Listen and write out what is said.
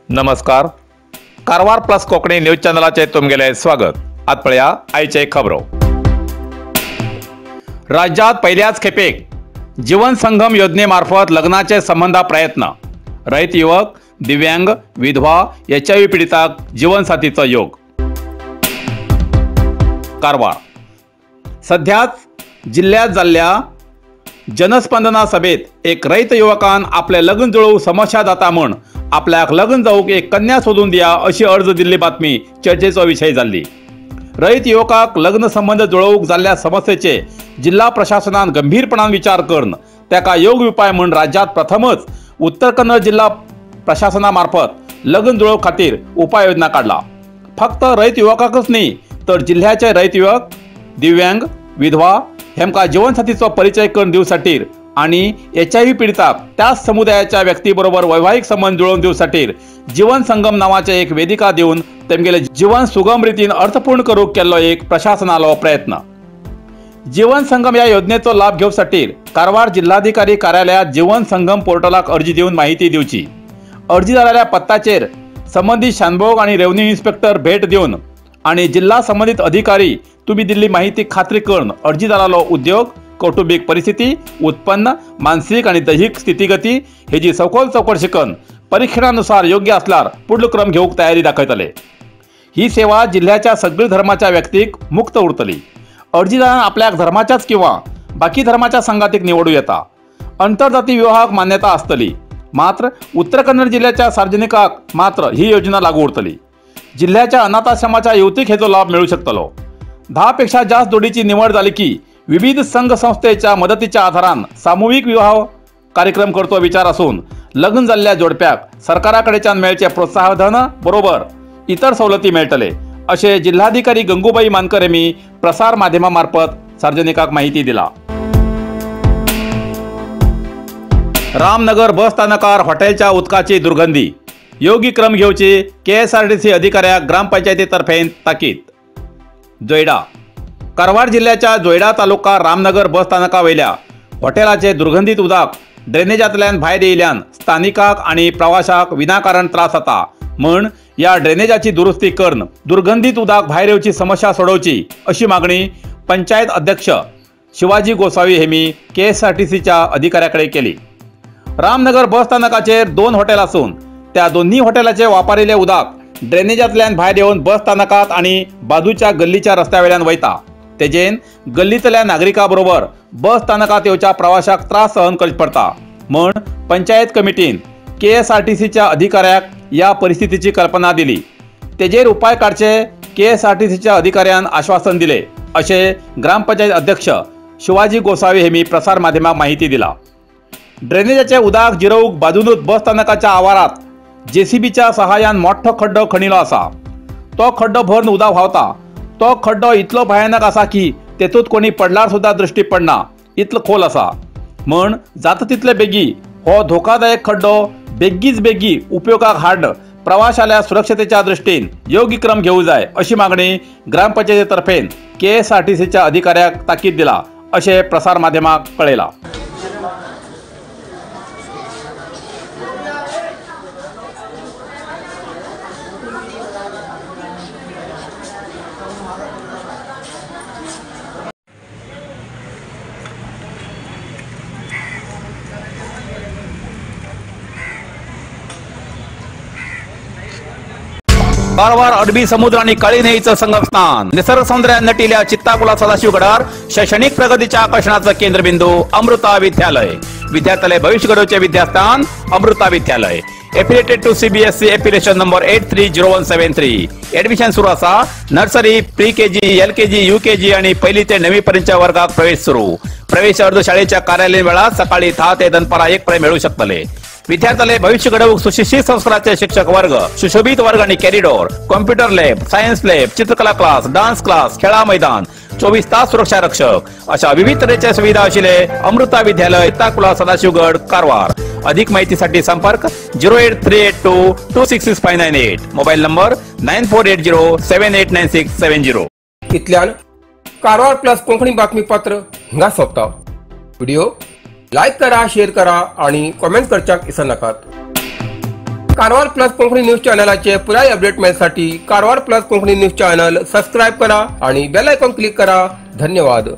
नमस्कार, Karwar plus Konkani news चॅनलाचे तुमगेले स्वागत. आज पळया आयचे खबरो. राज्यात पहिल्याच खेपेक जीवन संगम योजनेमार्फत लग्नाचे संबंधा प्रयत्न. रयत युवक, दिव्यांग, विधवा, HIV पीडिताक जीवनसाथीचो योग. कारवार सध्याच जिल्ह्यात जाल्ल्या जनस्पंदना सभेत एक रयत युवकान आपले लग्न जुळोवंक समस्या जाता म्हूण आपल्याक लग्न जावंक एक कन्या सोदून दिया अशी अर्ज दिल्ली बातमी चर्चेचो विशय जाल्ली. रयत युवकाक लग्न संबंद जुळोवंक जाल्ल्या समस्येचे जिल्हा प्रशासनान गंभीरपणान विचार करून ताका योग्य उपाय म्हूण राज्यात प्रथमच उत्तर कन्नड जिल्हा प्रशासना मार्फत लग्न जुळोवप खातीर उपाययोजना काडला. फक्त रयत युवकाकच न्ही तर जिल्ह्याचे रयत युवक, दिव्यांग, विधवा हेमका जीवनसाथीचो परिचय करून दिवसाठी आणि HIV पीडिताक त्याच समुदायाच्या व्यक्तीबरोबर वैवाहिक संबंध जुळोवन दिवसाठी जीवन संगम नावाचे एक वेदिका दिवन तेमगेले जीवन सुगम रितीन अर्थपूर्ण करूक केल्लो एक प्रशासनालो प्रयत्न. जीवन संगम या योजनेचो लाभ घेवसाठी कारवार जिल्हाधिकारी कार्यालयात जीवन संगम पोर्टलाक अर्जी दिवन माहिती दिवची. अर्जीदाराल्या पत्ताचेर संबंधित शानभोग आणि रेव्हेन्यू इन्स्पेक्टर भेट दिवन आणि जिल्हा संबंधित अधिकारी तुम्ही दिल्ली माहिती खात्री करून अर्जीदारालो उद्योग, कौटुंबिक परिस्थिती, उत्पन्न, मानसिक आणि दैहिक स्थितीगती हेजी सखोल चौकशी करून परीक्षणानुसार योग्य असल्यार पुढलो क्रम घेऊक तयारी दाखयतले. ही सेवा जिल्ह्याच्या सगळी धर्माच्या व्यक्तीक मुक्त उरतली. अर्जीदारान आपल्याक धर्माच्याच किंवा बाकी धर्माच्या संगातीक निवडू येता. आंतरजाती विवाहाक मान्यता आसतली. मात्र उत्तर कन्नड जिल्ह्याच्या सार्वजनिकाक मात्र ही योजना लागू उरतली. जिल्ह्याच्या अनाथाश्रमाच्या युवतीक हेचो लाभ मिळू शकतलो. 10 पेक्षा जास्त जोडीची निवड झाली की विविध संघ संस्थेच्या मदतीच्या आधारान सामूहिक विवाह कार्यक्रम करतो विचार असून लग्न जाल्ल्या जोडप्याक सरकाराकडेच्यान मेळचे प्रोत्साहन बरोबर इतर सवलती मेळटले असे जिल्हाधिकारी गंगूबाई मानकर यांनी प्रसार माध्यमामार्फत सार्वजनिकाक माहिती दिला. रामनगर बस स्थानकार हॉटेलच्या उदकाची दुर्गंधी, योग्य क्रम घेवची KSRTC अधिकाऱ्याक ग्रामपंचायतीतर्फे ताकीद. जोयडा कारवार जिल्ह्याच्या जोयडा तालुका रामनगर बस स्थानकावयल्या हॉटेलाचे दुर्गंधीत उदक ड्रेनेजांतल्यान भायर येयल्यान स्थानिकाक आनी प्रवाशाक विनाकारण त्रास जाता म्हूण या ड्रेनेजाची दुरुस्ती करून दुर्गंधीत उदक भायर येवची समस्या सोडोवची अशी मागणी पंचायत अध्यक्ष शिवाजी गोसावी हेमी KSRTCच्या अधिकाऱ्याकडे केली. रामनगर बस स्थानकाचेर 2 हॉटेल आसून त्या दोन्ही हॉटेलाचे वापरिल्ले उदक ड्रेनेजांतल्यान भायर येवन बस स्थानकात आनी बाजूच्या गल्लीच्या रस्त्यावेल्यान वयता. तेजेन गल्लीतल्या नागरिका बरोबर बस स्थानकात येवच्या प्रवाशाक त्रास सहन करचे पडता म्हूण पंचायत कमिटीन KSRTCच्या अधिकाऱ्याक या परिस्थितीची कल्पना दिली. तेजेर उपाय काडचे KSRTCच्या अधिकाऱ्यान आश्वासन दिले अशें ग्रामपंचायत अध्यक्ष शिवाजी गोसावी हेमी प्रसार माध्यमाक माहिती दिला. ड्रेनेजाचे उदक जिरोवंक बाजूनूच बस स्थानकाच्या आवारात JCBच्या सहाय्यान मोठो खड्डो खणिलो आसा. तो खड्डो भरून उदक व्हांवता. तो खड्डो इतलो भयानक आसा की तेतूंत कोणी पडल्यार सुद्दां दृष्टी पडना इतलो खोल आसा. म्हूण जाता तितले बेगी हो धोकादायक खड्डो बेगीच बेगी उपयोगाक हाड प्रवाशाल्या सुरक्षतेच्या दृष्टीन योग्य क्रम घेवू जाय अशी मागणी ग्रामपंचायतीतर्फे KSRTCच्या अधिकाऱ्याक ताकीद दिला अशें प्रसार माध्यमाक कळयला. कारवार अरबी समुद्र आणि काळी न्हंयेचं संगमस्थान, निसर्ग सौंदर्यान नटिल्या चित्ताकुला सदाशिवगडार शैक्षणिक प्रगतीच्या आकर्षणाचं केंद्रबिंदू अमृता विद्यालय. विद्यार्थ्याले भविष्य घडवचे विद्यास्थान Amrita Vidyalaya. Affiliated to CBSE affiliation number 830173. Admission सुरू आसा. Nursery, pre KG, LKG, UKG आणि पहिली ते 9वी पर्यंतच्या वर्गात प्रवेश सुरू. प्रवेश अर्ज शाळेच्या कार्यालयीन वेळात सकाळी 10 ते दनपारा 1 पर्यंत मिळू शकतले. विद्यार्थ्याले भविष्य घडवूक सुशिक्षित संस्काराचे शिक्षक वर्ग, सुशोभित वर्ग आणि corridor, computer lab, science lab, चित्रकला क्लास, डान्स क्लास, खेळा मैदान, 24 तास सुरक्षा रक्षक अशा विविध तऱ्हेच्या सुविधा असलेले अमृता विद्यालय, ताकुला, सदाशिवगड, कारवार. अधिक माहितीसाठी संपर्क 08382 266598, मोबाईल नंबर 9480 789670. इतल्यान कारवार प्लस कोंकणी बातमीपत्र हिंगा सोंपता. व्हिडिओ लायक करा, शेअर करा आणि कॉमेंट करच्याक विसरनाकात. कारवार प्लस कोंकणी न्यूज चॅनलाचे पुराय update मेळसाठी Karwar plus Konkani news channel subscribe करा आणि बेल आयकॉन क्लिक करा. धन्यवाद.